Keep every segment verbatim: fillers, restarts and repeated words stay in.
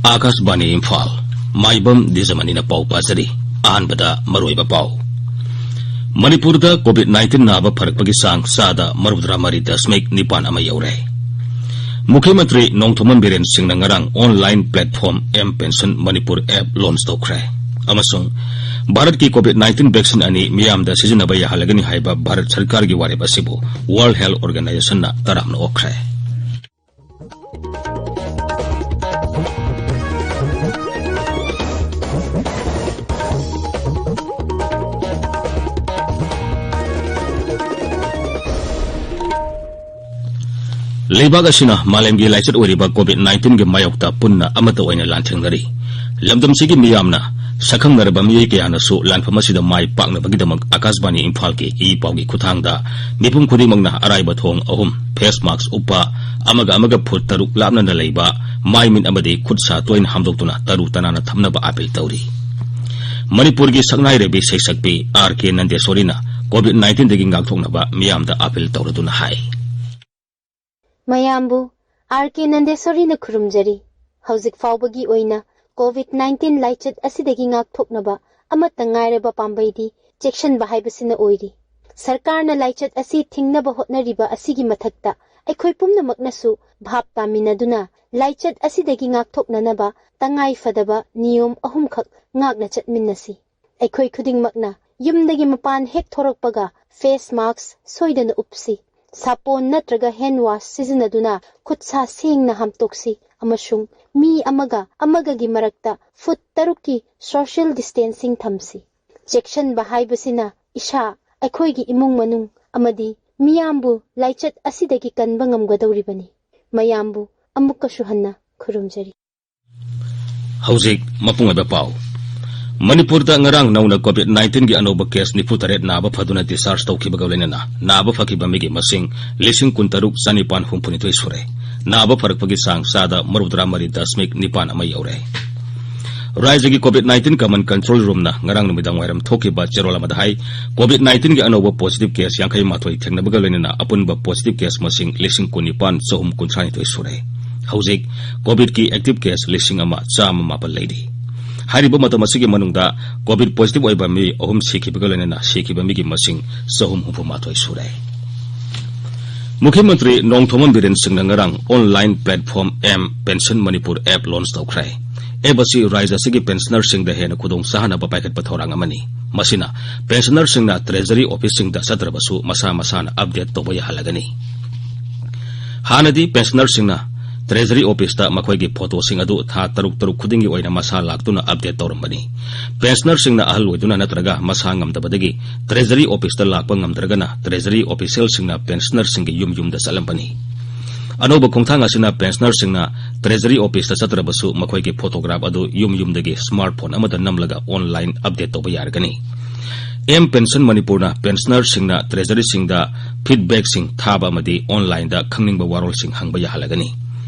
ꯑꯥꯀꯥꯁꯕꯥꯅꯤ ꯏꯝꯐꯥꯜ, ꯃꯥꯏꯕꯝ ꯗꯤꯖꯃꯅꯤꯅ ꯄꯥꯎ ꯄꯥꯖꯔꯤ꯫ ꯑꯍꯥꯟꯕꯗ ꯃꯔꯨꯑꯣꯏꯕ ꯄꯥꯎ꯫ ꯃꯅꯤꯄꯨꯔꯗ COVID nineteen ꯅꯥꯕ ꯐꯔꯛꯄꯒꯤ ꯆꯥꯡ ꯆꯥꯗ ꯃꯔꯤꯐꯨꯇꯔꯥ ꯃꯔꯤ ꯗꯁꯃꯤꯛ ꯅꯤꯄꯥꯟ ꯑꯃ ꯌꯧꯔꯦ꯫ ꯃꯨꯈ꯭ꯌ ꯃꯟꯇ꯭ꯔꯤ ꯅꯣꯡꯊꯣꯝꯕꯝ ꯕꯤꯔꯦꯟ ꯁꯤꯡꯅ ꯉꯔꯥꯡ online platform M Pension Manipur app launch ꯇꯧꯈ꯭ꯔꯦ꯫ ꯑꯃꯁꯨꯡ ꯚꯥꯔꯠꯀꯤ COVID nineteen vaccine ꯑꯅꯤ ꯃꯤꯌꯥꯝꯗ ꯁꯤꯖꯤꯟꯅꯕ ꯌꯥꯍꯜꯂꯒꯅꯤ ꯍꯥꯏꯕ ꯚꯥꯔꯠ ꯁꯔꯀꯥꯔꯒꯤ ꯋꯥꯔꯦꯞ ꯑꯁꯤꯕꯨ World Health Organization ꯅ ꯇꯔꯥꯝꯅ ꯑꯣꯛꯈ꯭ꯔꯦ꯫ ꯂꯩꯕꯥꯛ ꯑꯁꯤꯅ ꯃꯥꯂꯦꯝꯒꯤ ꯂꯥꯏꯆꯠ ꯑꯣꯏꯔꯤꯕ COVID nineteen ꯒꯤ ꯃꯥꯌꯣꯛꯇ ꯄꯨꯟꯅ ꯑꯃꯠꯇ ꯑꯣꯏꯅ ꯂꯥꯟꯊꯦꯡꯅꯔꯤ꯫ ꯂꯝꯗꯝꯁꯤꯒꯤ ꯃꯤꯌꯥꯝꯅ ꯁꯛꯈꯪꯅꯔꯕ ꯃꯤꯑꯣꯏ ꯀꯌꯥꯅꯁꯨ ꯂꯥꯟꯐꯝ ꯑꯁꯤꯗ ꯃꯥꯏ ꯄꯥꯛꯅꯕꯒꯤꯗꯃꯛ ꯑꯥꯀꯥꯁꯕꯥꯅꯤ ꯏꯝꯐꯥꯜꯒꯤ ꯏ ꯄꯥꯎꯒꯤ ꯈꯨꯠꯊꯥꯡꯗ ꯃꯤꯄꯨꯝ ꯈꯨꯗꯤꯡꯃꯛꯅ ꯑꯔꯥꯏꯕ ꯊꯣꯡ ꯑꯍꯨꯝ, face mask ꯎꯞꯄ, ꯑꯃꯒ ꯑꯃꯒ ꯐꯨꯠ ꯇꯔꯨꯛ ꯂꯥꯞꯅꯅ ꯂꯩꯕ, ꯃꯥꯏ ꯃꯤꯠ ꯑꯃꯗꯤ ꯈꯨꯠ ꯁꯥ ꯇꯣꯏꯅ ꯍꯥꯝꯗꯣꯛꯇꯨꯅ ꯇꯔꯨ ꯇꯅꯥꯟꯅ ꯊꯝꯅꯕ ꯑꯥꯄꯤꯜ ꯇꯧꯔꯤ꯫ ꯃꯅꯤꯄꯨꯔꯒꯤ ꯁꯛꯅꯥꯏꯔꯕꯤ ꯁꯩꯁꯛꯄꯤ R K ꯅꯟꯗꯦꯁꯣꯔꯤꯅ COVID nineteen ꯗꯒꯤ ꯉꯥꯛꯊꯣꯛꯅꯕ ꯃꯤꯌꯥꯝꯗ ꯑꯥꯄꯤꯜ ꯇꯧꯔꯗꯨꯅ ꯍꯥꯏ꯫ ꯃꯌꯥꯝꯕꯨ R K ꯅꯟꯗꯦꯁꯣꯔꯤꯅ ꯈꯨꯔꯨꯝꯖꯔꯤ꯫ ꯍꯧꯖꯤꯛ ꯐꯥꯎꯕꯒꯤ ꯑꯣꯏꯅ COVID nineteen ꯂꯥꯏꯆꯠ ꯑꯁꯤꯗꯒꯤ ꯉꯥꯛꯊꯣꯛꯅꯕ ꯑꯃꯠꯇ ꯉꯥꯏꯔꯕ ꯄꯥꯝꯕꯩꯗꯤ ꯆꯦꯛꯁꯤꯟꯕ ꯍꯥꯏꯕꯁꯤꯅ ꯑꯣꯏꯔꯤ꯫ ꯁꯔꯀꯥꯔꯅ ꯂꯥꯏꯆꯠ ꯑꯁꯤ ꯊꯤꯡꯅꯕ ꯍꯣꯠꯅꯔꯤꯕ ꯑꯁꯤꯒꯤ ꯃꯊꯛꯇ ꯑꯩꯈꯣꯏ ꯄꯨꯝꯅꯃꯛꯅꯁꯨ ꯚꯥꯞ ꯇꯥꯃꯤꯟꯅꯗꯨꯅ ꯂꯥꯏꯆꯠ ꯑꯁꯤꯗꯒꯤ ꯉꯥꯛꯊꯣꯛꯅꯅꯕ ꯇꯉꯥꯏ ꯐꯗꯕ ꯅꯤꯌꯣꯝ ꯑꯍꯨꯝꯈꯛ ꯉꯥꯛꯅ ꯆꯠꯃꯤꯟꯅꯁꯤ꯫ ꯑꯩꯈꯣꯏ ꯈꯨꯗꯤꯡꯃꯛꯅ ꯌꯨꯝꯗꯒꯤ ꯃꯄꯥꯟ ꯍꯦꯛ ꯊꯣꯔꯛꯄꯒ face mask ꯁꯣꯏꯗꯅ ꯎꯞꯁꯤ꯫ ꯁꯥꯄꯣꯟ ꯅꯠꯇ꯭ꯔꯒ hand wash ꯁꯤꯖꯤꯟꯅꯗꯨꯅ ꯈꯨꯠ ꯁꯥ ꯁꯦꯡꯅ ꯍꯥꯝꯇꯣꯛꯁꯤ ꯑꯃꯁꯨꯡ ꯃꯤ ꯑꯃꯒ ꯑꯃꯒꯒꯤ ꯃꯔꯛꯇ ꯐꯨꯠ ꯇꯔꯨꯛꯀꯤ social distancing ꯊꯝꯁꯤ꯫ ꯆꯦꯛꯁꯤꯟꯕ ꯍꯥꯏꯕꯁꯤꯅ ꯏꯁꯥ, ꯑꯩꯈꯣꯏꯒꯤ ꯏꯃꯨꯡ ꯃꯅꯨꯡ ꯑꯃꯗꯤ ꯃꯤꯌꯥꯝꯕꯨ ꯂꯥꯏꯆꯠ ꯑꯁꯤꯗꯒꯤ ꯀꯟꯕ ꯉꯝꯒꯗꯧꯔꯤꯕꯅꯤ꯫ ꯃꯌꯥꯝꯕꯨ ꯑꯃꯨꯛꯀꯁꯨ ꯍꯟꯅ ꯈꯨꯔꯨꯝꯖꯔꯤ꯫ ꯍꯧꯖꯤꯛ ꯃꯄꯨꯡ ꯑꯣꯏꯕ ꯄꯥꯎ꯫ ꯃꯅꯤꯄꯨꯔꯗ ꯉꯔꯥꯡ ꯅꯧꯅ COVID nineteen ꯒꯤ ꯑꯅꯧꯕ case ꯅꯤꯐꯨ ꯇꯔꯦꯠ ꯅꯥꯕ ꯐꯗꯨꯅ discharge ꯇꯧꯈꯤꯕꯒ ꯂꯣꯏꯅꯅ ꯅꯥꯕ ꯐꯈꯤꯕ ꯃꯤꯒꯤ ꯃꯁꯤꯡ ꯂꯤꯁꯤꯡ ꯀꯨꯟꯇꯔꯨꯛ ꯆꯥꯅꯤꯄꯥꯟ ꯍꯨꯝꯐꯨꯅꯤꯊꯣꯏ ꯁꯨꯔꯦ꯫ ꯅꯥꯕ ꯐꯔꯛꯄꯒꯤ ꯆꯥꯡ ꯆꯥꯗ ꯃꯔꯤꯐꯨꯇꯔꯥ ꯃꯔꯤ ꯗꯁꯃꯤꯛ ꯅꯤꯄꯥꯟ ꯑꯃ ꯌꯧꯔꯦ꯫ ꯔꯥꯖ꯭ꯌꯒꯤ COVID nineteen common control room ꯅ ꯉꯔꯥꯡ ꯅꯨꯃꯤꯗꯥꯡ ꯋꯥꯏꯔꯝ ꯊꯣꯛꯈꯤꯕ ꯆꯦꯔꯣꯜ ꯑꯃꯗ ꯍꯥꯏ, COVID nineteen ꯒꯤ ꯑꯅꯧꯕ positive case ꯌꯥꯡꯈꯩ ꯃꯥꯊꯣꯏ ꯊꯦꯡꯅꯕꯒ ꯂꯣꯏꯅꯅ ꯑꯄꯨꯟꯕ positive case ꯃꯁꯤꯡ ꯂꯤꯁꯤꯡ ꯀꯨꯟꯅꯤꯄꯥꯟ ꯆꯍꯨꯝ ꯀꯨꯟꯊ꯭ꯔꯥ ꯅꯤꯊꯣꯏ ꯁꯨꯔꯦ꯫ ꯍꯧꯖꯤꯛ ꯀꯣꯚꯤꯗꯀꯤ ꯑꯦꯛꯇꯤꯚ ꯀꯦꯁ ꯂꯤꯁꯤꯡ ꯑꯃ ꯆꯥꯝꯃ ꯃꯥꯄꯟ ꯂꯩꯔꯤ꯫ ꯍꯥꯏꯔꯤꯕ ꯃꯇꯝ ꯑꯁꯤꯒꯤ ꯃꯅꯨꯡꯗ ꯀꯣꯚꯤꯗ ꯄꯣꯖꯤꯇꯤꯚ ꯑꯣꯏꯕ ꯃꯤ ꯑꯍꯨꯝ ꯁꯤꯈꯤꯕꯒ ꯂꯣꯏꯅꯅ ꯁꯤꯈꯤꯕ ꯃꯤꯒꯤ ꯃꯁꯤꯡ ꯆꯍꯨꯝ ꯍꯨꯝꯐꯨ ꯃꯥꯊꯣꯏ ꯁꯨꯔꯦ꯫ ꯃꯨꯈ꯭ꯌ ꯃꯟꯇ꯭ꯔꯤ ꯅꯣꯡꯊꯣꯝꯕꯝ ꯕꯤꯔꯦꯟ ꯁꯤꯡꯅ ꯉꯔꯥꯡ online platform M pension Manipur app launch ꯇꯧꯈ꯭ꯔꯦ꯫ ꯑꯦꯞ ꯑꯁꯤ ꯔꯥꯖ꯭ꯌ ꯑꯁꯤꯒꯤ ꯄꯦꯟꯁꯅꯔꯁꯤꯡꯗ ꯍꯦꯟꯅ ꯈꯨꯗꯣꯡ ꯆꯥꯍꯟꯅꯕ ꯄꯥꯏꯈꯠꯄ ꯊꯧꯔꯥꯡ ꯑꯃꯅꯤ꯫ ꯃꯁꯤꯅ ꯄꯦꯟꯁꯅꯔꯁꯤꯡꯅ ꯇ꯭ꯔꯦꯖꯔꯤ ꯑꯣꯐꯤꯁꯁꯤꯡꯗ ꯆꯠꯇ꯭ꯔꯕꯁꯨ ꯃꯁꯥ ꯃꯁꯥꯅ ꯑꯞꯗꯦꯠ ꯇꯧꯕ ꯌꯥꯍꯜꯂꯒꯅꯤ꯫ ꯍꯥꯟꯅꯗꯤ ꯄꯦꯟꯁꯅꯔꯁꯤꯡꯅ ꯇ꯭ꯔꯦꯖꯔꯤ ꯑꯣꯐꯤꯁꯇ ꯃꯈꯣꯏꯒꯤ ꯐꯣꯇꯣꯁꯤꯡ ꯑꯗꯨ ꯊꯥ ꯇꯔꯨꯛ ꯇꯔꯨꯛ ꯈꯨꯗꯤꯡꯒꯤ ꯑꯣꯏꯅ ꯃꯁꯥ ꯂꯥꯛꯇꯨꯅ ꯑꯞꯗꯦꯠ ꯇꯧꯔꯝꯕꯅꯤ꯫ ꯄꯦꯟꯁꯅꯔꯁꯤꯡꯅ ꯑꯍꯜ ꯑꯣꯏꯗꯨꯅ ꯅꯠꯇ꯭ꯔꯒ ꯃꯁꯥ ꯉꯝꯗꯕꯗꯒꯤ ꯇ꯭ꯔꯦꯖꯔꯤ ꯑꯣꯐꯤꯁꯇ ꯂꯥꯛꯄ ꯉꯝꯗ꯭ꯔꯒꯅ ꯇ꯭ꯔꯦꯖꯔꯤ ꯑꯣꯐꯤꯁꯤꯌꯦꯜꯁꯤꯡꯅ ꯄꯦꯟꯁꯅꯔꯁꯤꯡꯒꯤ ꯌꯨꯝ ꯌꯨꯝꯗ ꯆꯠꯂꯝꯕꯅꯤ꯫ ꯑꯅꯧꯕ ꯈꯣꯡꯊꯥꯡ ꯑꯁꯤꯅ ꯄꯦꯟꯁꯅꯔꯁꯤꯡꯅ ꯇ꯭ꯔꯦꯖꯔꯤ ꯑꯣꯐꯤꯁꯇ ꯆꯠꯇ꯭ꯔꯕꯁꯨ ꯃꯈꯣꯏꯒꯤ ꯐꯣꯇꯣꯒ꯭ꯔꯥꯐ ꯑꯗꯨ ꯌꯨꯝ ꯌꯨꯝꯗꯒꯤ ꯁ꯭ꯃꯥꯔꯠꯐꯣꯟ ꯑꯃꯗ ꯅꯝꯂꯒ ꯑꯣꯟꯂꯥꯏꯟ ꯑꯞꯗꯦꯠ ꯇꯧꯕ ꯌꯥꯔꯒꯅꯤ꯫ ꯑꯦꯝ ꯄꯦꯟꯁꯟ ꯃꯅꯤꯄꯨꯔꯅ ꯄꯦꯟꯁꯅꯔꯁꯤꯡꯅ ꯇ꯭ꯔꯦꯖꯔꯤꯁꯤꯡꯗ ꯐꯤꯗꯕꯦꯛꯁꯤꯡ ꯊꯥꯕ ꯑꯃꯗꯤ ꯑꯣꯟꯂꯥꯏꯟꯗ ꯈꯪꯅꯤꯡꯕ ꯋꯥꯔꯣꯜꯁꯤꯡ ꯍꯪꯕ ꯌꯥꯍꯜꯂꯒꯅꯤ꯫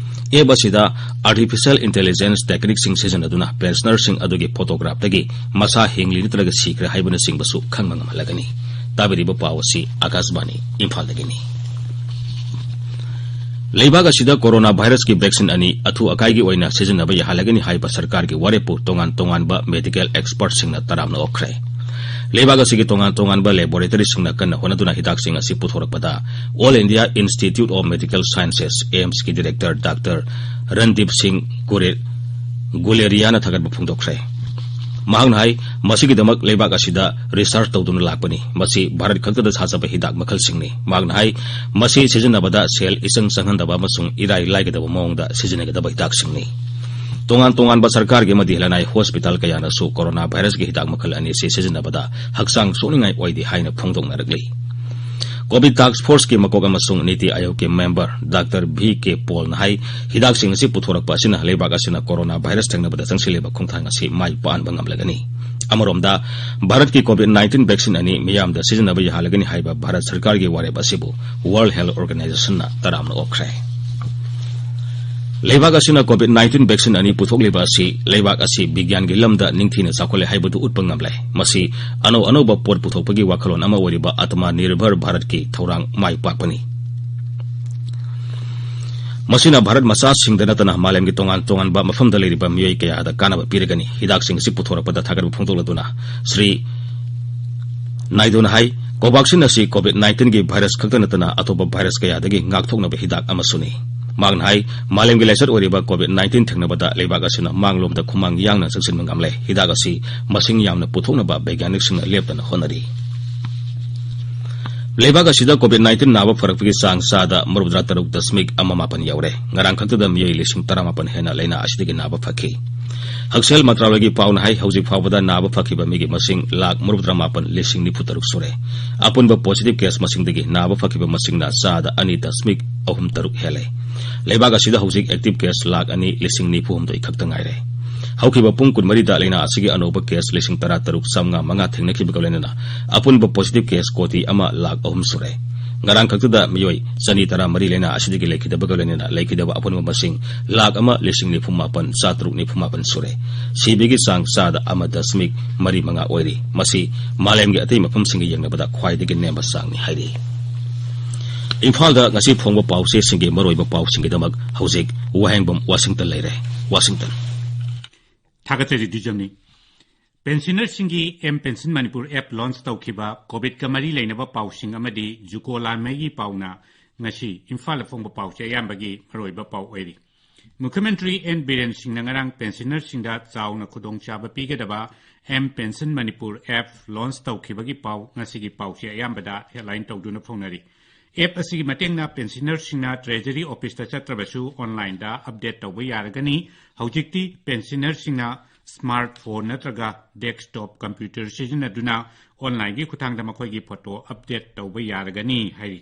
ꯑꯦꯞ ꯑꯁꯤꯗ ꯑꯥꯔꯇꯤꯐꯤꯁꯤꯌꯦꯜ ꯏꯟꯇꯦꯂꯤꯖꯦꯟꯁ ꯇꯦꯛꯅꯤꯛꯁꯤꯡ ꯁꯤꯖꯤꯟꯅꯗꯨꯅ ꯄꯦꯟꯁꯅꯔꯁꯤꯡ ꯑꯗꯨꯒꯤ ꯐꯣꯇꯣꯒ꯭ꯔꯥꯐꯇꯒꯤ ꯃꯁꯥ ꯍꯤꯡꯂꯤ ꯅꯠꯇ꯭ꯔꯒ ꯁꯤꯈ꯭ꯔꯦ ꯍꯥꯏꯕꯅꯆꯤꯡꯕꯁꯨ ꯈꯪꯕ ꯉꯝꯍꯜꯂꯒꯅꯤ꯫ ꯇꯥꯕꯤꯔꯤꯕ ꯄꯥꯎ ꯑꯁꯤ ꯑꯀꯥꯁꯕꯥꯅꯤ ꯏꯝꯐꯥꯜꯗꯒꯤꯅꯤ꯫ ꯂꯩꯕꯥꯛ ꯑꯁꯤꯗ ꯀꯣꯔꯣꯅꯥ ꯚꯥꯏꯔꯁꯀꯤ ꯚꯦꯛꯁꯤꯟ ꯑꯅꯤ ꯑꯊꯨ ꯑꯀꯥꯏꯒꯤ ꯑꯣꯏꯅ ꯁꯤꯖꯤꯟꯅꯕ ꯌꯥꯍꯜꯂꯒꯅꯤ ꯍꯥꯏꯕ ꯁꯔꯀꯥꯔꯒꯤ ꯋꯥꯔꯦꯞꯄꯨ ꯇꯣꯉꯥꯟ ꯇꯣꯉꯥꯟꯕ ꯃꯦꯗꯤꯀꯦꯜ ꯑꯦꯛꯁꯄꯔꯠꯁꯤꯡꯅ ꯇꯔꯥꯝꯅ ꯑꯣꯛꯈ꯭ꯔꯦ꯫ ꯂꯩꯕꯥꯛ ꯑꯁꯤꯒꯤ ꯇꯣꯉꯥꯟ ꯇꯣꯉꯥꯟꯕ ꯂꯦꯕꯣꯔꯦꯇꯔꯤꯁꯤꯡꯅ ꯀꯟꯅ ꯍꯣꯠꯅꯗꯨꯅ ꯍꯤꯗꯥꯛꯁꯤꯡ ꯑꯁꯤ ꯄꯨꯊꯣꯔꯛꯄꯗ All India Institute of Medical Sciences, ꯑꯦꯝꯁꯀꯤ ꯗꯤꯔꯦꯛꯇꯔ ꯗꯥꯛꯇꯔ ꯔꯟꯗꯤꯞ ꯁꯤꯡ ꯒꯨꯔꯦ-, ꯒꯨꯂꯦꯔꯤꯌꯥꯅ ꯊꯥꯒꯠꯄ ꯐꯣꯡꯗꯣꯛꯈ꯭ꯔꯦ꯫ ꯃꯍꯥꯛꯅ ꯍꯥꯏ, ꯃꯁꯤꯒꯤꯗꯃꯛ ꯂꯩꯕꯥꯛ ꯑꯁꯤꯗ ꯔꯤꯁꯔꯆ ꯇꯧꯗꯨꯅ ꯂꯥꯛꯄꯅꯤ꯫ ꯃꯁꯤ ꯚꯥꯔꯠ ꯈꯛꯇꯗ ꯁꯥꯖꯕ ꯍꯤꯗꯥꯛ ꯃꯈꯜꯁꯤꯡꯅꯤ꯫ ꯃꯍꯥꯛꯅ ꯍꯥꯏ, ꯃꯁꯤ ꯁꯤꯖꯤꯟꯅꯕꯗ ꯁꯦꯜ ꯏꯆꯪ ꯆꯪꯍꯟꯗꯕ ꯑꯃꯁꯨꯡ ꯏꯔꯥꯏ ꯂꯥꯏꯒꯗꯕ ꯃꯑꯣꯡꯗ ꯁꯤꯖꯤꯟꯅꯒꯗꯕ ꯍꯤꯗꯥꯛꯁꯤꯡꯅꯤ꯫ ꯇꯣꯉꯥꯟ ꯇꯣꯉꯥꯟꯕ ꯁꯔꯀꯥꯔꯒꯤ ꯑꯃꯗꯤ ꯂꯅꯥꯏ ꯍꯣꯁꯄꯤꯇꯥꯜ ꯀꯌꯥꯅꯁꯨ ꯀꯣꯔꯣꯅꯥ ꯚꯥꯏꯔꯁꯀꯤ ꯍꯤꯗꯥꯛ ꯃꯈꯜ ꯑꯅꯤ ꯑꯁꯤ ꯁꯤꯖꯤꯟꯅꯕꯗ ꯍꯛꯆꯥꯡ ꯁꯣꯛꯅꯤꯡꯉꯥꯏ ꯑꯣꯏꯗꯦ ꯍꯥꯏꯅ ꯐꯣꯡꯗꯣꯛꯅꯔꯛꯂꯤ꯫ ꯀꯣꯚꯤꯗ ꯇꯥꯁ꯭ꯛ ꯐꯣꯔꯁꯀꯤ ꯃꯀꯣꯛ ꯑꯃꯁꯨꯡ ꯅꯤꯇꯤ ꯑꯥꯌꯣꯒꯀꯤ ꯃꯦꯝꯕꯔ ꯗꯥꯛꯇꯔ ꯚꯤ ꯀꯦ ꯄꯣꯜꯅ ꯍꯥꯏ, ꯍꯤꯗꯥꯛꯁꯤꯡ ꯑꯁꯤ ꯄꯨꯊꯣꯔꯛꯄ ꯑꯁꯤꯅ ꯂꯩꯕꯥꯛ ꯑꯁꯤꯅ ꯀꯣꯔꯣꯅꯥ ꯚꯥꯏꯔꯁ ꯊꯦꯡꯅꯕꯗ ꯆꯪꯁꯤꯜꯂꯤꯕ ꯈꯣꯡꯊꯥꯡ ꯑꯁꯤ ꯃꯥꯏ ꯄꯥꯛꯍꯟꯕ ꯉꯝꯂꯒꯅꯤ꯫ ꯑꯃꯔꯣꯝꯗ, ꯚꯥꯔꯠꯀꯤ ꯀꯣꯚꯤꯗ ꯅꯥꯏꯟꯇꯤꯟ ꯚꯦꯛꯁꯤꯟ ꯑꯅꯤ ꯃꯤꯌꯥꯝꯗ ꯁꯤꯖꯤꯟꯅꯕ ꯌꯥꯍꯜꯂꯒꯅꯤ ꯍꯥꯏꯕ ꯚꯥꯔꯠ ꯁꯔꯀꯥꯔꯒꯤ ꯋꯥꯔꯦꯞ ꯑꯁꯤꯕꯨ ꯋꯥꯔꯜꯗ ꯍꯦꯜꯊ ꯑꯣꯔꯒꯅꯥꯏꯖꯦꯁꯟꯅ ꯇꯔꯥꯝꯅ ꯑꯣꯛꯈ꯭ꯔꯦ꯫ ꯂꯩꯕꯥꯛ ꯑꯁꯤꯅ ꯀꯣꯚꯤꯗ ꯅꯥꯏꯟꯇꯤꯟ ꯚꯦꯛꯁꯤꯟ ꯑꯅꯤ ꯄꯨꯊꯣꯛꯂꯤꯕ ꯑꯁꯤ ꯂꯩꯕꯥꯛ ꯑꯁꯤ ꯕꯤꯒ꯭ꯌꯥꯟꯒꯤ ꯂꯝꯗ ꯅꯤꯡꯊꯤꯅ ꯆꯥꯎꯈꯠꯂꯦ ꯍꯥꯏꯕꯗꯨ ꯎꯠꯄ ꯉꯝꯂꯦ꯫ ꯃꯁꯤ ꯑꯅꯧ ꯑꯅꯧꯕ ꯄꯣꯠ ꯄꯨꯊꯣꯛꯄꯒꯤ ꯋꯥꯈꯜꯂꯣꯟ ꯑꯃ ꯑꯣꯏꯔꯤꯕ ꯑꯇꯃꯥ ꯅꯤꯔꯚꯔ ꯚꯥꯔꯠꯀꯤ ꯊꯧꯔꯥꯡ ꯃꯥꯏ ꯄꯥꯛꯄꯅꯤ꯫ ꯃꯁꯤꯅ ꯚꯥꯔꯠ ꯃꯆꯥꯁꯤꯡꯗ ꯅꯠꯇꯅ ꯃꯥꯂꯦꯝꯒꯤ ꯇꯣꯉꯥꯟ ꯇꯣꯉꯥꯟꯕ ꯃꯐꯝꯗ ꯂꯩꯔꯤꯕ ꯃꯤꯑꯣꯏ ꯀꯌꯥꯗ ꯀꯥꯟꯅꯕ ꯄꯤꯔꯒꯅꯤ꯫ ꯍꯤꯗꯥꯛꯁꯤꯡ ꯑꯁꯤ ꯄꯨꯊꯣꯔꯛꯄꯗ ꯊꯥꯒꯠꯄ ꯐꯣꯡꯗꯣꯛꯂꯗꯨꯅ ꯁ꯭ꯔꯤ ꯅꯥꯏꯗꯨꯅ ꯍꯥꯏ, ꯀꯣꯚꯥꯛꯁꯤꯟ ꯑꯁꯤ ꯀꯣꯚꯤꯗ ꯅꯥꯏꯟꯇꯤꯟꯒꯤ ꯚꯥꯏꯔꯁ ꯈꯛꯇ ꯅꯠꯇꯅ ꯑꯇꯣꯞꯄ ꯚꯥꯏꯔꯁ ꯀꯌꯥꯗꯒꯤ ꯉꯥꯛꯊꯣꯛꯅꯕ ꯍꯤꯗꯥꯛ ꯑꯃꯁꯨꯅꯤ꯫ ꯃꯍꯥꯛꯅ ꯍꯥꯏ, ꯃꯥꯂꯦꯝꯒꯤ ꯂꯥꯏꯆꯠ ꯑꯣꯏꯔꯤꯕ ꯀꯣꯚꯤꯗ ꯅꯥꯏꯟꯇꯤꯟ ꯊꯦꯡꯅꯕꯗ ꯂꯩꯕꯥꯛ ꯑꯁꯤꯅ ꯃꯥꯡꯂꯣꯝꯗ ꯈꯨꯃꯥꯡ ꯌꯥꯡꯅ ꯆꯪꯁꯤꯟꯕ ꯉꯝꯂꯦ꯫ ꯍꯤꯗꯥꯛ ꯑꯁꯤ ꯃꯁꯤꯡ ꯌꯥꯝꯅ ꯄꯨꯊꯣꯛꯅꯕ ꯕꯩꯒ꯭ꯌꯥꯅꯤꯛꯁꯤꯡꯅ ꯂꯦꯞꯇꯅ ꯍꯣꯠꯅꯔꯤ꯫ ꯂꯩꯕꯥꯛ ꯑꯁꯤꯗ ꯀꯣꯚꯤꯗ ꯅꯥꯏꯟꯇꯤꯟ ꯅꯥꯕ ꯐꯔꯛꯄꯒꯤ ꯆꯥꯡ ꯆꯥꯗ ꯃꯔꯤꯐꯨꯇꯔꯥ ꯇꯔꯨꯛ ꯗꯁꯃꯤꯛ ꯑꯃ ꯃꯥꯄꯟ ꯌꯧꯔꯦ꯫ ꯉꯔꯥꯡ ꯈꯛꯇꯗ ꯃꯤꯑꯣꯏ ꯂꯤꯁꯤꯡ ꯇꯔꯥꯃꯥꯄꯟ ꯍꯦꯟꯅ ꯂꯥꯏꯅꯥ ꯑꯁꯤꯗꯒꯤ ꯅꯥꯕ ꯐꯈꯤ꯫ ꯍꯛꯁꯦꯜ ꯃꯟꯇ꯭ꯔꯥꯂꯌꯒꯤ ꯄꯥꯎꯅ ꯍꯥꯏ, ꯍꯧꯖꯤꯛ ꯐꯥꯎꯕꯗ ꯅꯥꯕ ꯐꯈꯤꯕ ꯃꯤꯒꯤ ꯃꯁꯤꯡ ꯂꯥꯈ ꯃꯔꯤꯐꯨꯇꯔꯥꯃꯥꯄꯟ ꯂꯤꯁꯤꯡ ꯅꯤꯐꯨꯇꯔꯨꯛ ꯁꯨꯔꯦ꯫ ꯑꯄꯨꯟꯕ ꯄꯣꯖꯤꯇꯤꯚ ꯀꯦꯁ ꯃꯁꯤꯡꯗꯒꯤ ꯅꯥꯕ ꯐꯈꯤꯕ ꯃꯁꯤꯡꯅ ꯆꯥꯗ ꯑꯅꯤ ꯗꯁꯃꯤꯛ ꯑꯍꯨꯝ ꯇꯔꯨꯛ ꯍꯦꯜꯂꯦ꯫ ꯂꯩꯕꯥꯛ ꯑꯁꯤꯗ ꯍꯧꯖꯤꯛ ꯑꯦꯛꯇꯤꯚ ꯀꯦꯁ ꯂꯥꯈ ꯑꯅꯤ ꯂꯤꯁꯤꯡ ꯅꯤꯐꯨ ꯍꯨꯝꯗꯣꯏ ꯈꯛꯇ ꯉꯥꯏꯔꯦ꯫ ꯍꯧꯈꯤꯕ ꯄꯨꯡ ꯀꯨꯟꯃꯔꯤꯗ ꯂꯥꯏꯅꯥ ꯑꯁꯤꯒꯤ ꯑꯅꯧꯕ ꯀꯦꯁ ꯂꯤꯁꯤꯡ ꯇꯔꯥ ꯇꯔꯨꯛ ꯆꯥꯝꯃꯉꯥ ꯃꯉꯥ ꯊꯦꯡꯅꯈꯤꯕꯒ ꯂꯣꯏꯅꯅ ꯑꯄꯨꯟꯕ ꯄꯣꯖꯤꯇꯤꯚ ꯀꯦꯁ ꯀꯣꯇꯤ ꯑꯃ ꯂꯥꯈ ꯑꯍꯨꯝ ꯁꯨꯔꯦ꯫ ꯉꯔꯥꯡ ꯈꯛꯇꯗ ꯃꯤꯑꯣꯏ ꯆꯅꯤ ꯇꯔꯥ ꯃꯔꯤ ꯂꯥꯏꯅꯥ ꯑꯁꯤꯗꯒꯤ ꯂꯩꯈꯤꯗꯕꯒ ꯂꯣꯏꯅꯅ ꯂꯩꯈꯤꯗꯕ ꯑꯄꯨꯟꯕ ꯃꯁꯤꯡ ꯂꯥꯈ ꯑꯃ ꯂꯤꯁꯤꯡ ꯅꯤꯐꯨ ꯃꯥꯄꯟ ꯆꯥꯇ꯭ꯔꯨꯛ ꯅꯤꯐꯨ ꯃꯥꯄꯟ ꯁꯨꯔꯦ꯫ ꯁꯤꯕꯒꯤ ꯆꯥꯡ ꯆꯥꯗ ꯑꯃ ꯗꯁꯃꯤꯛ ꯃꯔꯤ ꯃꯉꯥ ꯑꯣꯏꯔꯤ꯫ ꯃꯁꯤ ꯃꯥꯂꯦꯝꯒꯤ ꯑꯇꯩ ꯃꯐꯝꯁꯤꯡꯒ ꯌꯦꯡꯅꯕꯗ ꯈ꯭ꯋꯥꯏꯗꯒꯤ ꯅꯦꯝꯕ ꯆꯥꯡꯅꯤ ꯍꯥꯏꯔꯤ꯫ ꯏꯝꯐꯥꯜꯗ ꯉꯁꯤ ꯐꯣꯡꯕ ꯄꯥꯎꯆꯦꯁꯤꯡꯒꯤ ꯃꯔꯨꯑꯣꯏꯕ ꯄꯥꯎꯁꯤꯡꯒꯤꯗꯃꯛ ꯍꯧꯖꯤꯛ ꯋꯥꯍꯦꯡꯕꯝ ꯋꯥꯁꯤꯡꯇꯟ ꯂꯩꯔꯦ꯫ ꯋꯥꯁꯤꯡꯇꯟ꯫ ꯊꯥꯒꯠꯆꯔꯤ ꯗꯤꯖꯝꯅꯤ꯫ ꯄꯦꯟꯁꯤꯅꯔꯁꯤꯡꯒꯤ M pension Manipur app launch ꯇꯧꯈꯤꯕ ꯀꯣꯚꯤꯗꯀ ꯃꯔꯤ ꯂꯩꯅꯕ ꯄꯥꯎꯁꯤꯡ ꯑꯃꯗꯤ ꯖꯨꯀꯣ ꯂꯥꯟꯃꯩꯒꯤ ꯄꯥꯎꯅ ꯉꯁꯤ ꯏꯝꯐꯥꯜꯗ ꯐꯣꯡꯕ ꯄꯥꯎꯆꯦ ꯑꯌꯥꯝꯕꯒꯤ ꯃꯔꯨꯑꯣꯏꯕ ꯄꯥꯎ ꯑꯣꯏꯔꯤ꯫ ꯃꯨꯈ꯭ꯌ ꯃꯟꯇ꯭ꯔꯤ ꯑꯦꯟ ꯕꯤꯔꯦꯟ ꯁꯤꯡꯅ ꯉꯔꯥꯡ ꯄꯦꯟꯁꯤꯅꯔꯁꯤꯡꯗ ꯆꯥꯎꯅ ꯈꯨꯗꯣꯡꯆꯥꯕ ꯄꯤꯒꯗꯕ M pension Manipur app launch ꯇꯧꯈꯤꯕꯒꯤ ꯄꯥꯎ ꯉꯁꯤꯒꯤ ꯄꯥꯎꯆꯦ ꯑꯌꯥꯝꯕꯗ ꯍꯦꯗꯂꯥꯏꯟ ꯇꯧꯗꯨꯅ ꯐꯣꯡꯅꯔꯤ꯫ ꯑꯦꯞ ꯑꯁꯤꯒꯤ ꯃꯇꯦꯡꯅ ꯄꯦꯟꯁꯤꯅꯔꯁꯤꯡꯅ ꯇ꯭ꯔꯦꯖꯔꯤ ꯑꯣꯐꯤꯁꯇ ꯆꯠꯇ꯭ꯔꯕꯁꯨ ꯑꯣꯟꯂꯥꯏꯟꯗ ꯑꯞꯗꯦꯠ ꯇꯧꯕ ꯌꯥꯔꯒꯅꯤ꯫ ꯍꯧꯖꯤꯛꯇꯤ ꯄꯦꯟꯁꯤꯅꯔꯁꯤꯡꯅ ꯁ꯭ꯃꯥꯔꯠ ꯐꯣꯟ ꯅꯠꯇ꯭ꯔꯒ ꯗꯦꯁꯛꯇꯣꯞ ꯀꯝꯄ꯭ꯌꯨꯇꯔ ꯁꯤꯖꯤꯟꯅꯗꯨꯅ ꯑꯣꯟꯂꯥꯏꯟꯒꯤ ꯈꯨꯠꯊꯥꯡꯗ ꯃꯈꯣꯏꯒꯤ ꯐꯣꯇꯣ ꯑꯞꯗꯦꯠ ꯇꯧꯕ ꯌꯥꯔꯒꯅꯤ ꯍꯥꯏꯔꯤ꯫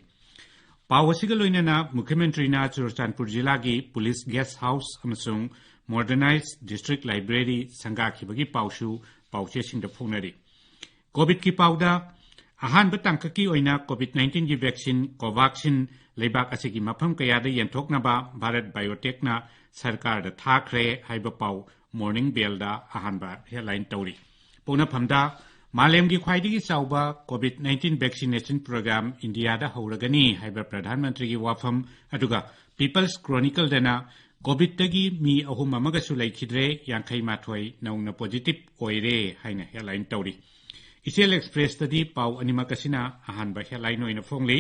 ꯄꯥꯎ ꯑꯁꯤꯒ ꯂꯣꯏꯅꯅ ꯃꯨꯈ꯭ꯌ ꯃꯟꯇ꯭ꯔꯤꯅ ꯆꯨꯔꯆꯥꯟꯄꯨꯔ ꯖꯤꯂꯥꯒꯤ ꯄꯨꯂꯤꯁ ꯒꯦꯁ ꯍꯥꯎꯁ ꯑꯃꯁꯨꯡ ꯃꯣꯗꯔꯅꯥꯏꯖ ꯗꯤꯁꯇ꯭ꯔꯤꯛ ꯂꯥꯏꯕ꯭ꯔꯦꯔꯤ ꯁꯪꯒꯥꯈꯤꯕꯒꯤ ꯄꯥꯎꯁꯨ ꯄꯥꯎꯆꯦꯁꯤꯡꯗ ꯐꯣꯡꯅꯔꯤ꯫ ꯀꯣꯚꯤꯗꯀꯤ ꯄꯥꯎꯗ, ꯑꯍꯥꯟꯕ ꯇꯥꯡꯀꯛꯀꯤ ꯑꯣꯏꯅ ꯀꯣꯚꯤꯗ ꯅꯥꯏꯟꯇꯤꯟꯒꯤ ꯚꯦꯛꯁꯤꯟ ꯀꯣꯚꯥꯛꯁꯤꯟ ꯂꯩꯕꯥꯛ ꯑꯁꯤꯒꯤ ꯃꯐꯝ ꯀꯌꯥꯗ ꯌꯦꯟꯊꯣꯛꯅꯕ ꯚꯥꯔꯠ ꯕꯥꯏꯑꯣꯇꯦꯛꯅ ꯁꯔꯀꯥꯔꯗ ꯊꯥꯈ꯭ꯔꯦ ꯍꯥꯏꯕ ꯄꯥꯎ ꯃꯣꯔꯅꯤꯡ ꯕꯦꯜꯗ ꯑꯍꯥꯟꯕ ꯍꯦꯗꯂꯥꯏꯟ ꯇꯧꯔꯤ꯫ ꯄꯣꯛꯅꯐꯝꯗ, ꯃꯥꯂꯦꯝꯒꯤ ꯈ꯭ꯋꯥꯏꯗꯒꯤ ꯆꯥꯎꯕ ꯀꯣꯚꯤꯗ ꯅꯥꯏꯟꯇꯤꯟ ꯚꯦꯛꯁꯤꯅꯦꯁꯟ ꯄ꯭ꯔꯣꯒ꯭ꯔꯥꯝ ꯏꯟꯗꯤꯌꯥꯗ ꯍꯧꯔꯒꯅꯤ ꯍꯥꯏꯕ ꯄ꯭ꯔꯙꯥꯟ ꯃꯟꯇ꯭ꯔꯤꯒꯤ ꯋꯥꯐꯝ, ꯑꯗꯨꯒ People's Chronicleꯗꯅ COVID-ꯇꯒꯤ ꯃꯤ ꯑꯍꯨꯝ ꯑꯃꯒꯁꯨ ꯂꯩꯈꯤꯗ꯭ꯔꯦ, ꯌꯥꯡꯈꯩ ꯃꯥꯊꯣꯏ ꯅꯧꯅ positive ꯑꯣꯏꯔꯦ ꯍꯥꯏꯅ headline ꯇꯧꯔꯤ꯫ ꯏꯆꯦꯜ Expressꯇꯗꯤ ꯄꯥꯎ ꯑꯅꯤꯃꯛ ꯑꯁꯤꯅ ꯑꯍꯥꯟꯕ headline ꯑꯣꯏꯅ ꯐꯣꯡꯂꯤ꯫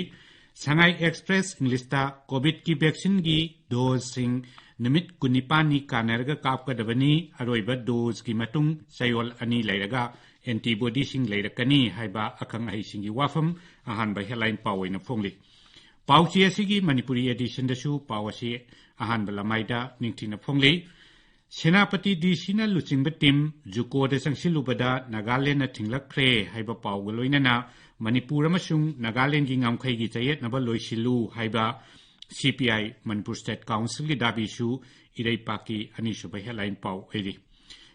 ꯁꯉꯥꯏ Express Englishꯇ COVIDꯀꯤ vaccineꯒꯤ doseꯁꯤꯡ ꯅꯨꯃꯤꯠ ꯀꯨꯟꯅꯤꯄꯥꯟꯅꯤ ꯀꯥꯟꯅꯔꯒ ꯀꯥꯞꯀꯗꯕꯅꯤ, ꯑꯔꯣꯏꯕ doseꯀꯤ ꯃꯇꯨꯡ ꯆꯌꯣꯜ ꯑꯅꯤ ꯂꯩꯔꯒ antibodyꯁꯤꯡ ꯂꯩꯔꯛꯀꯅꯤ ꯍꯥꯏꯕ ꯑꯈꯪ ꯑꯍꯩꯁꯤꯡꯒꯤ ꯋꯥꯐꯝ ꯑꯍꯥꯟꯕ headline ꯄꯥꯎ ꯑꯣꯏꯅ ꯐꯣꯡꯂꯤ꯫ ꯄꯥꯎꯆꯦ ꯑꯁꯤꯒꯤ ꯃꯅꯤꯄꯨꯔꯤ editionꯗꯁꯨ ꯄꯥꯎ ꯑꯁꯤ ꯑꯍꯥꯟꯕ ꯂꯃꯥꯏꯗ ꯅꯤꯡꯊꯤꯅ ꯐꯣꯡꯂꯤ꯫ ꯁꯦꯅꯥꯄꯇꯤ DCꯅ ꯂꯨꯆꯤꯡꯕ team JUCOꯗ ꯆꯪꯁꯤꯜꯂꯨꯕꯗ ꯅꯥꯒꯥꯂꯦꯟꯗꯅ ꯊꯤꯡꯂꯛꯈ꯭ꯔꯦ ꯍꯥꯏꯕ ꯄꯥꯎꯒ ꯂꯣꯏꯅꯅ ꯃꯅꯤꯄꯨꯔ ꯑꯃꯁꯨꯡ ꯅꯥꯒꯥꯂꯦꯟꯗꯒꯤ ꯉꯝꯈꯩꯒꯤ ꯆꯌꯦꯠꯅꯕ ꯂꯣꯏꯁꯤꯜꯂꯨ ꯍꯥꯏꯕ CPI Manipur State Councilꯒꯤ ꯗꯥꯕꯤꯁꯨ ꯏꯔꯩꯄꯥꯛꯀꯤ ꯑꯅꯤꯁꯨꯕ headline ꯄꯥꯎ ꯑꯣꯏꯔꯤ꯫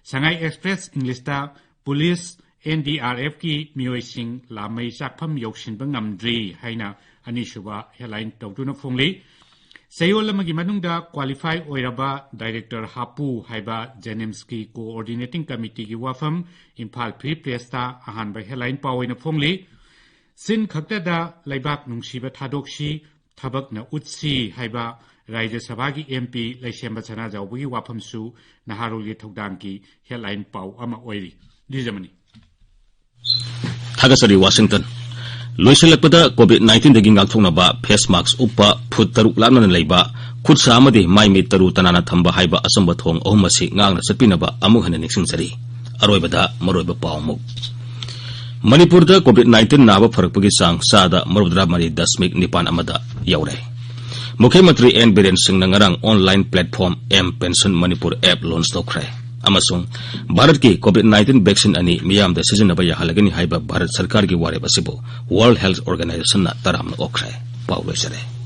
ꯁꯉꯥꯏ Express Englishꯇ police NDRFꯀꯤ ꯃꯤꯑꯣꯏꯁꯤꯡ ꯂꯥꯃꯩ ꯆꯥꯛꯐꯝ ꯌꯧꯁꯤꯟꯕ ꯉꯝꯗ꯭ꯔꯤ ꯍꯥꯏꯅ ꯑꯅꯤꯁꯨꯕ headline ꯇꯧꯗꯨꯅ ꯐꯣꯡꯂꯤ꯫ ꯆꯌꯣꯜ ꯑꯃꯒꯤ ꯃꯅꯨꯡꯗ qualify ꯑꯣꯏꯔꯕ director ꯍꯥꯞꯄꯨ ꯍꯥꯏꯕ JNIMSꯀꯤ coordinating committeeꯒꯤ ꯋꯥꯐꯝ ꯏꯝꯐꯥꯜ Free Pressꯇ ꯑꯍꯥꯟꯕ headline ꯄꯥꯎ ꯑꯣꯏꯅ ꯐꯣꯡꯂꯤ꯫ ꯆꯤꯟ ꯈꯛꯇꯗ ꯂꯩꯕꯥꯛ ꯅꯨꯡꯁꯤꯕ ꯊꯥꯗꯣꯛꯁꯤ, ꯊꯕꯛꯅ ꯎꯠꯁꯤ ꯍꯥꯏꯕ ꯔꯥꯖ꯭ꯌ ꯁꯚꯥꯒꯤ MP ꯂꯩꯁꯦꯝꯕ ꯁꯅꯥꯖꯥꯎꯕꯒꯤ ꯋꯥꯐꯝꯁꯨ ꯅꯍꯥꯔꯣꯜꯒꯤ ꯊꯧꯗꯥꯡꯒꯤ headline ꯄꯥꯎ ꯑꯃ ꯑꯣꯏꯔꯤ꯫ ꯗꯤꯖꯃꯅꯤ꯫ ꯊꯥꯒꯠꯆꯔꯤ, ꯋꯥꯁꯤꯡꯇꯟ꯫ ꯂꯣꯏꯁꯤꯜꯂꯛꯄꯗ, COVID-19ꯗꯒꯤ ꯉꯥꯛꯊꯣꯛꯅꯕ face mask ꯎꯞꯄ, ꯐꯨꯠ ꯇꯔꯨꯛ ꯂꯥꯞꯅꯅ ꯂꯩꯕ, ꯈꯨꯠ ꯁꯥ ꯑꯃꯗꯤ ꯃꯥꯏ ꯃꯤꯠ ꯇꯔꯨ ꯇꯅꯥꯟꯅ ꯊꯝꯕ ꯍꯥꯏꯕ ꯑꯆꯨꯝꯕ ꯊꯣꯡ ꯑꯍꯨꯝ ꯑꯁꯤ ꯉꯥꯛꯅ ꯆꯠꯄꯤꯅꯕ ꯑꯃꯨꯛ ꯍꯟꯅ ꯅꯤꯡꯁꯤꯡꯖꯔꯤ꯫ ꯑꯔꯣꯏꯕꯗ ꯃꯔꯨꯑꯣꯏꯕ ꯄꯥꯎ ꯑꯃꯨꯛ꯫ ꯃꯅꯤꯄꯨꯔꯗ COVID-19 ꯅꯥꯕ ꯐꯔꯛꯄꯒꯤ ꯆꯥꯡ ꯆꯥꯗ ꯃꯔꯤꯐꯨꯇꯔꯥ ꯃꯔꯤ ꯗꯁꯃꯤꯛ ꯅꯤꯄꯥꯟ ꯑꯃꯗ ꯌꯧꯔꯦ꯫ ꯃꯨꯈ꯭ꯌ ꯃꯟꯇ꯭ꯔꯤ ꯑꯦꯟ ꯕꯤꯔꯦꯟ ꯁꯤꯡꯅ ꯉꯔꯥꯡ online platform M Pension Manipur app launch ꯇꯧꯈ꯭ꯔꯦ ꯑꯃꯁꯨꯡ ꯚꯥꯔꯠꯀꯤ COVID-19 vaccine ꯑꯅꯤ ꯃꯤꯌꯥꯝꯗ ꯁꯤꯖꯤꯟꯅꯕ ꯌꯥꯍꯜꯂꯒꯅꯤ ꯍꯥꯏꯕ ꯚꯥꯔꯠ ꯁꯔꯀꯥꯔꯒꯤ ꯋꯥꯔꯦꯞ ꯑꯁꯤꯕꯨ World Health Organizationꯅ ꯇꯔꯥꯝꯅ ꯑꯣꯛꯈ꯭ꯔꯦ꯫ ꯄꯥꯎ ꯂꯣꯏꯖꯔꯦ꯫